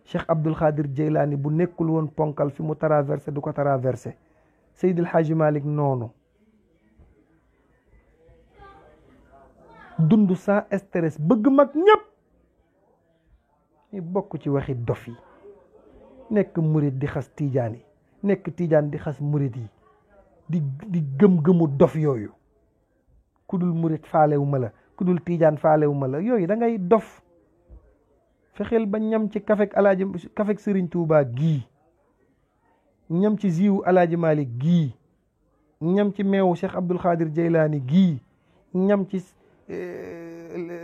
[SPEAKER 1] Cheikh Abdul Xaadir Jeylaani bu nekkul woon ponkal fi mu traversé du ko traversé. Seydil Hadji Malick noonu. dund sans stress, bëgg mag ñëpp. ñu bokk ci waxi dof yi. nekk murit di xas tiijaan yi, nekk tiijaan di xas murit yi, di gëm-gëmu dof yooyu. ku dul murit faalewu ma la, ku dul tiijaan faalewu ma la, yooyu da ngay dof. fexeel ba ñam ci kafek Sëriñ Tuubaa gii, ñam ci ziwu Alaaji Malik gii, ñam ci meewu Cheikh Abdul Xaadir Jeylaani gii, ñam ci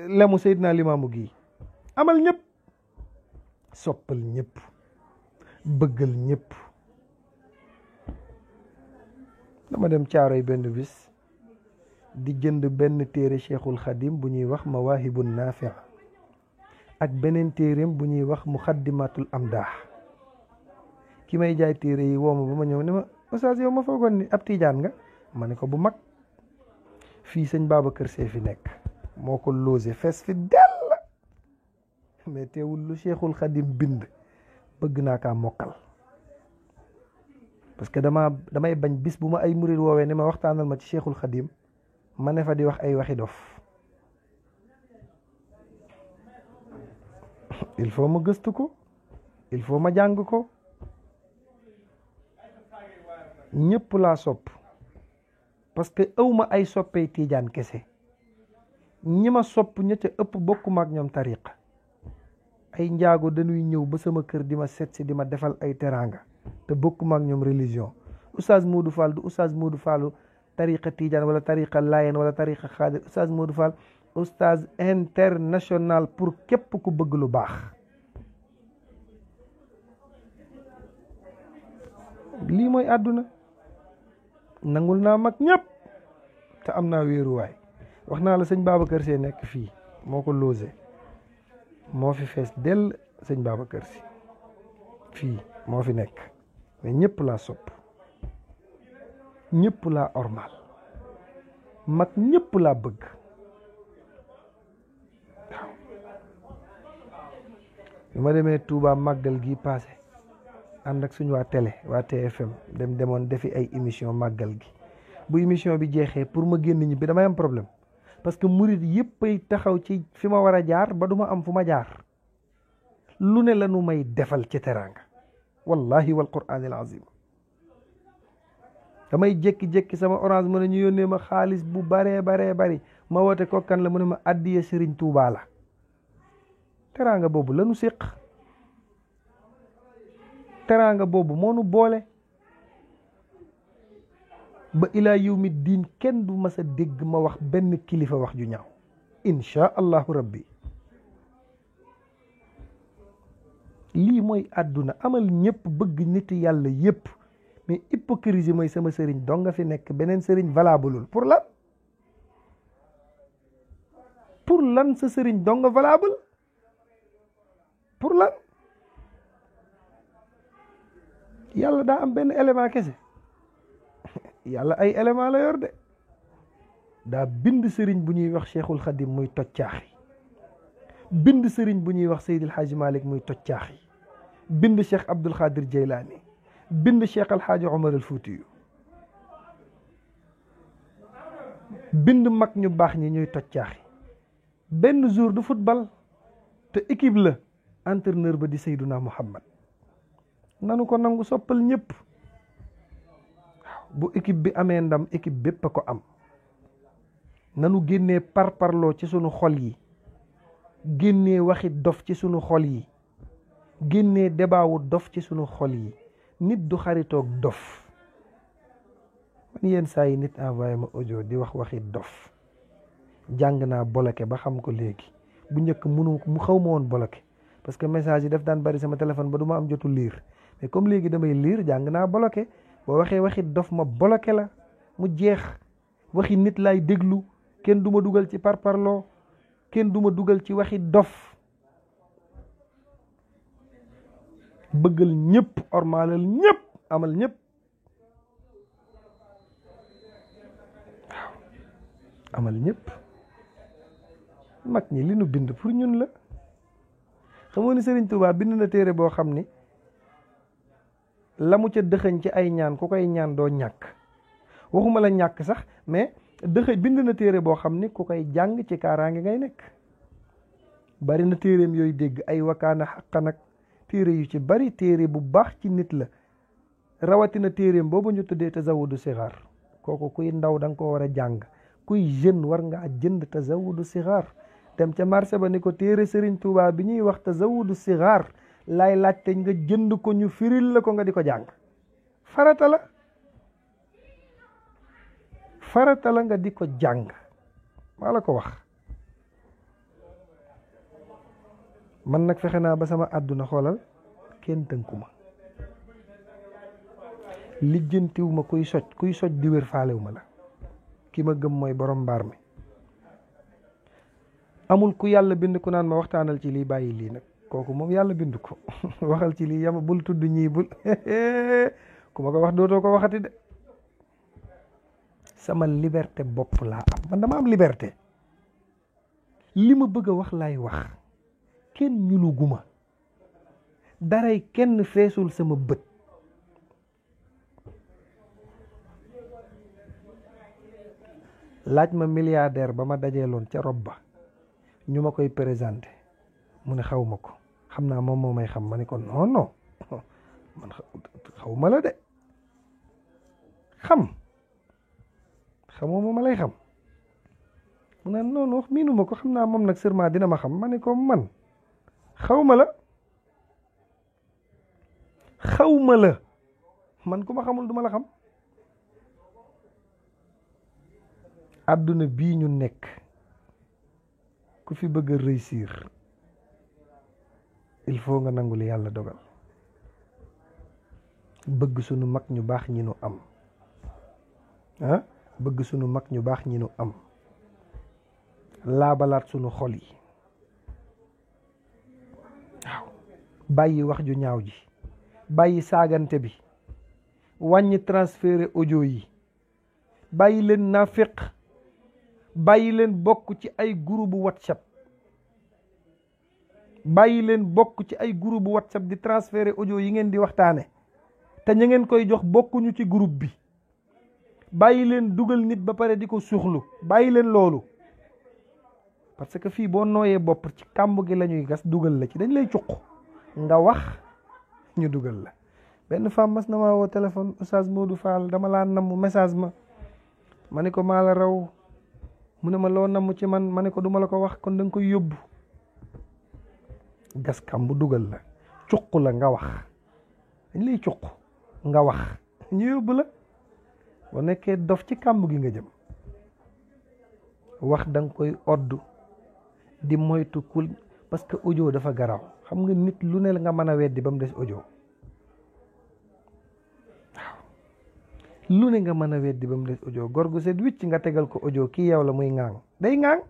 [SPEAKER 1] lemu Seydina Limaamu gii. amal ñëpp, soppal ñëpp, bëggal ñëpp. dama dem Caaroy benn bis di jënd benn téere Cheikhul Xadim bu ñuy wax Mawaahibun Naafi' ak beneen téereem bu ñuy wax Muxaddimatul Amdaax. ki may jaay téere yi woo ma ba ma ñëw ne ma Oustaz yow ma foogoon ni ab tiijaan nga. ma ne ko bu mag. fii sëñ Babacar Sy fi nekk moo ko logé fees fi dell, mais teewul lu Cheikhul Xadim bind bëgg naa kaa mokkal. parce que damay bañ bis bu ma ay murid woowee ne ma waxtaanal ma ci Cheikhul Xadim ma ne fa di wax ay waxi dof. il faut ma gëstu ko, il faut ma jàng ko. ñëpp laa sopp parce que awma ay soppey tiijaan kese. ñi ma sopp ña ca ëpp bokkuma ak ñoom tariqa. ay njaago dañuy ñëw ba sama kër di ma seet si di ma defal ay teraanga te bokkuma ak ñoom religion. Oustaz Modou Fall du Oustaz Modou Fallu tariqa tiijaan wala tariqa layen wala tariqa xaadir. Oustaz Modou Fall Oustaz international pour képp ku bëgg lu baax. lii mooy àdduna. nangul naa mag ñëpp te am naa wéeruwaay. wax naa la sëñ Babacar Sy nekk fii moo ko logé, moo fi fees dell. sëñ Babacar Sy fii moo fi nekk, mais ñëpp laa sopp, ñëpp laa ormal. mag ñëpp laa bëgg waaw bi ma demee Touba màggal gi passé ànd ak suñu waa télé waa TFM demoon defi ay émission màggal gi bu émission bi jeexee pour ma génn ñi bi damay am problème parce que murit yëpp ay taxaw ci fi ma war a jaar ba duma am fu ma jaar lu ne la nu may defal ci teraanga wallahi wal qur'anil azim damay jékki-jékki sama orange mën a ñu yónnee ma xaalis bu baree bari ma woote ko kan la mu ne ma addiya Sëriñ Tuubaa la teraanga boobu lanu séq teraanga boobu moo nu boole ba ilaa yawmi diin kenn du mas a dégg ma wax benn kilifa wax ju ñaaw insha allahu rabbi lii mooy àdduna amal ñëpp bëgg nit yàlla yëpp mais hypocrisie mooy sama sëriñ dong nga fi nekk beneen sëriñ valableul pour lan sa sëriñ dong nga valable pour lan yàlla daa am benn élément kese yàlla ay élément la yor de daa bind sëriñ bu ñuy wax Cheikhul Khadim muy toccaaxi bind sëriñ bu ñuy wax Seydil Hadji Malick muy toccaaxi bind Cheikh Abdul Khadir Jeylaani bind Cheikh Alhaaji Omar al Fuutiyu bind mag ñu baax ñi ñuy toccaaxi benn jour de football te équipe la entraîneur ba di Seyduna Muhammad nanu ko nangu soppal ñëpp waaw bu équipe bi amee ndam équipe bépp a ko am nanu génnee parparloo ci sunu xol yi génnee waxi dof ci sunu xol yi génnee debaawu dof ci sunu xol yi nit du xaritoog dof man yenn saa yi nit envoyé ma audio di wax waxi dof jàng naa bloqué ba xam ko léegi bu njëkk mu xaw ma woon bloqué parce que message yi daf daan bari sama téléphone ba du ma am jotu lire mais comme léegi damay lire jàng naa bloqué boo waxee waxi dof ma bloqué la mu jeex waxi nit lay déglu kenn du ma dugal ci parparloo kenn du ma dugal ci waxi dof bëggal ñëpp ormaalal ñëpp amal ñëpp waaw amal ñëpp mag ñi li nu bind pour ñun la xamoo ni Serigne Touba bind na téere boo xam ni la mu ca dëxëñ ci ay ñaan ku koy ñaan doo ñàkk waxuma la ñàkk sax mais bind na téere boo xam ni ku koy jàng ci kaaraange ngay nekk bari na téereem yooyu dégg ay wakaana xaqa nag téere yu ci bari téere bu baax ci nit la rawatina téereem boobu ñu tuddee tazawudu sixaar kooku kuy ndaw da nga ko war a jàng kuy jeune war nga jënd tazawudu sixaar dem ca marché ba ni ko téere Serigne Touba bi ñuy wax tazawudu sixaar laay laajte nga jënd ko ñu firil la ko nga di ko jàng farata la nga di ko jàng maa la ko wax man nag fexe naa ba sama àdduna xoolal kenn tënkuma lijjantiwuma kuy soj di wér faalewuma la ki ma gëm mooy borom mbaar mi amul ku yàlla bind ku naan ma waxtaanal ci lii bàyyi lii nag kooku moom yàlla bind ko waxal ci lii yama bul tudd ñii bul ku ma ko wax dootoo ko waxati de sama liberté bopp laa am man dama am liberté li ma bëgg a wax laay wax kenn ñuluguma daray kenn feesul sama bët laaj ma milliardaire ba ma dajeeloon ca rob ba ñu ma koy présenté mu ne xaw ma ko xam naa moom moo may xam ma ne ko non man xaw ma la de xamoo ma lay xam mu ne non miinu ma ko xam naa moom nag seulement dina ma xam ma ne ko man xaw ma la man ku ma xamul duma la xam àdduna bii ñu nekk ku fi bëgg a réussir il faut nga nangu li yàlla dogal bëgg sunu mag ñu baax ñi nu am bëgg sunu mag ñu baax ñi nu am laabalaat sunu xol yi waaw bàyyi wax ju ñaaw ji bàyyi saagante bi wàññi transféré audio yi bàyyi leen naaféq bàyyi leen bokk ci ay groupe WhatsApp, bàyyi leen bokk ci ay groupe WhatsApp di transférer audio yi ngeen di waxtaane te ña ngeen koy jox bokkuñu ci groupe bi. bàyyi leen dugal nit ba pare di ko suuxlu, bàyyi leen loolu, parce que fii boo nooyee bopp ci kàmb gi la ñuy gas dugal la ci, dañ lay cuq nga wax ñu dugal la. benn femme mas na ma woo téléphone, Oustaz Modou Fall dama laa namm, message ma ne ko maa la raw, mu ne ma loo namm ci man, ma ne ko duma la ko wax, kon da nga koy yóbbu. gas kàmb dugal la, cuq la nga wax, dañ lay cuq nga wax ñu yóbbu la. boo nekkee dof ci kàmb gi nga jëm. wax da nga koy oddu di moytu kul, parce que audio dafa garaw. xam nga nit lu ne la nga mën a weddi ba mu des audio. waaw lu ne nga mën a weddi ba mu des audio. góor gu set wicc nga tegal ko audio kii yow la muy ŋaang, day ŋaang.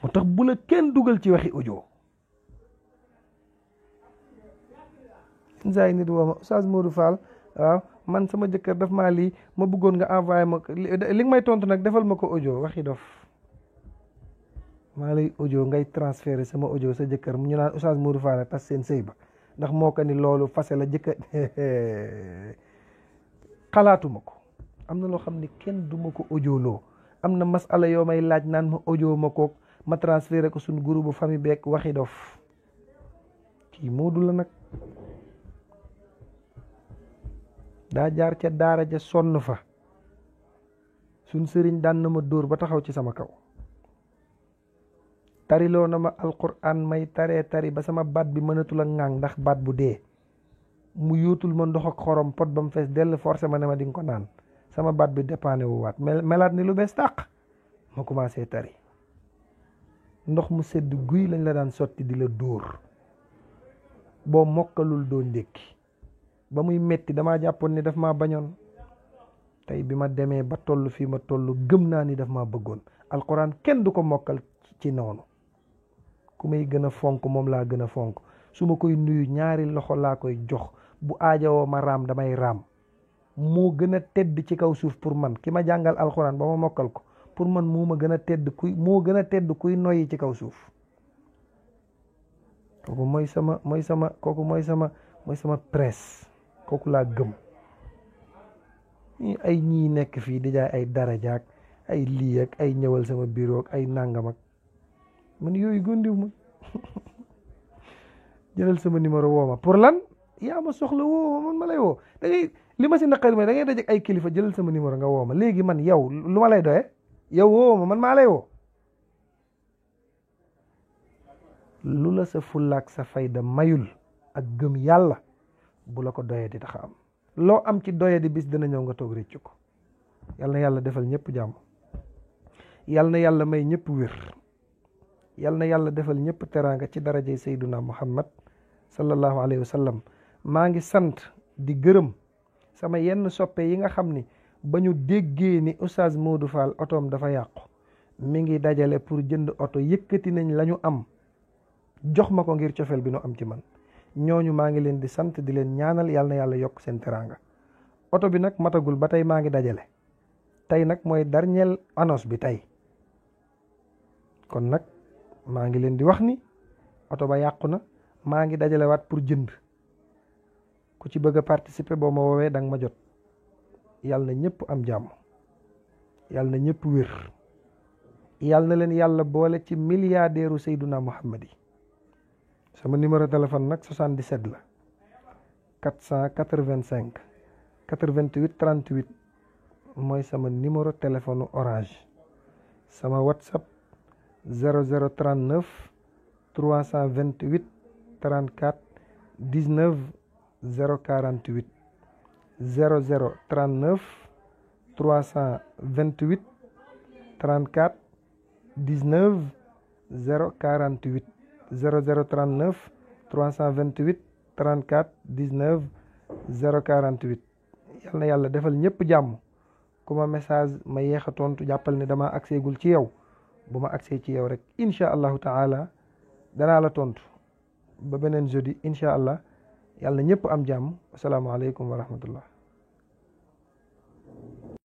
[SPEAKER 1] moo tax bu la kenn dugal ci waxi audio. insaay nit woo ma Oustaz Modou Fall, waaw man sama jëkkër daf maa lii, ma bëggoon nga envoyé ma li nga may tontu nag defal ma ko audio. waxi dof, maa lay audio ngay transféré sama audio sa jëkkër mu ñu naan Oustaz Modou Fall tas seen sëy ba ndax moo ko ni loolu fase la jëkkër. xalaatuma ko. am na loo xam ne kenn du ma ko audio loo. am na masala yoo may laaj naan ma audio ma kook ma transféré ko suñu groupe famille beeg waxi dof. kii Modou la nag. daa jaar ca daara ja sonn fa. suñ sëriñ daan na ma dóor ba taxaw ci sama kaw. tariloo na ma alquran may tari ba sama baat bi mënatul a ŋàng ndax baat bu dee. mu yóotul ma ndox ak xorom pot ba mu fees dell forcé ma ne ma di nga ko naan. sama baat bi dépanné wu waat melaat ni lu bees tàq. ma commencé tari. ndox mu sedd guy lañ la daan sotti di la dóor. boo mokkalul doo ndékki. ba muy metti damaa jàppoon ni daf maa bañoon. tey bi ma demee ba toll fii ma toll gëm naa ni daf maa bëggoon. alquran kenn du ko mokkal ci noonu. ku may gën a fonk moom laa gën a fonk. su ma koy nuyu ñaari loxo laa koy jox. bu aajowoo ma raam damay raam. moo gën a tedd ci kaw suuf pour man ki ma jàngal alquran ba ma mokkal ko pour man moo gën a tedd kuy noyyi ci kaw suuf. kooku mooy sama presse. kooku laa gëm. ay ñii nekk fii di jaay ay darajaak ay lii ak ay ñëwal sama bureau ak ay nàngam ak man yooyu gondiw ma. jëlal sama numéro woo ma pour lan yaa ma soxla woo ma man ma lay woo da ngay li ma si naqari ma da ngay daje ay kilifa jëlal sama numéro nga woo ma léegi man yow lu ma lay doye yow woo ma man maa lay woo. lu la sa fullaak sa fayda mayul ak gëm yàlla bu la ko doyee di taxa am. loo am ci doye di bis dina ñëw nga toog réccu ko. yal na yàlla defal ñëpp jàmm. yal na yàlla may ñëpp wér. yal na yàlla defal ñëpp teraanga ci darajay sayduna muhammad sallallahu alayhi wa sallam. maa ngi sant di gërëm sama yenn soppe yi nga xam ni ba ñu déggee ni Oustaz Modou Fall otoom dafa yàqu mi ngi dajale pour jënd oto, yëkkati nañ la ñu am jox ma ko ngir cofeel bi nu am ci man. ñooñu maa ngi leen di sant di leen ñaanal yal na yàlla yokk seen teraanga. oto bi nag matagul ba tey maa ngi dajale. tey nag mooy dernier annonce bi tey. kon nag maa ngi leen di wax ni oto ba yàqu na, maa ngi dajale waat pour jënd. ku ci bëgg a participer boo ma woowee danga ma jot. yal na ñëpp am jàmm. yal na ñëpp wér. yal na leen yàlla boole ci milliardaire u Seyduna Muhammad yi. sama numéro téléphone nag 77 la 485 88 38 mooy sama numéro téléphone orange. sama whatsapp 0039 328 34 19 048 0039 328 34 19 048 0039 328 34 19 048. yal na yàlla defal ñëpp jàmm. ku ma message ma yéex a tontu jàppal ne dama accès gul ci yow. bu ma accès ci yow rek incha allahu taala danaa la tontu ba beneen jeudi incha allah. yàlla na ñëpp am jàmm. asalaamaaleykum wa rahmatullah.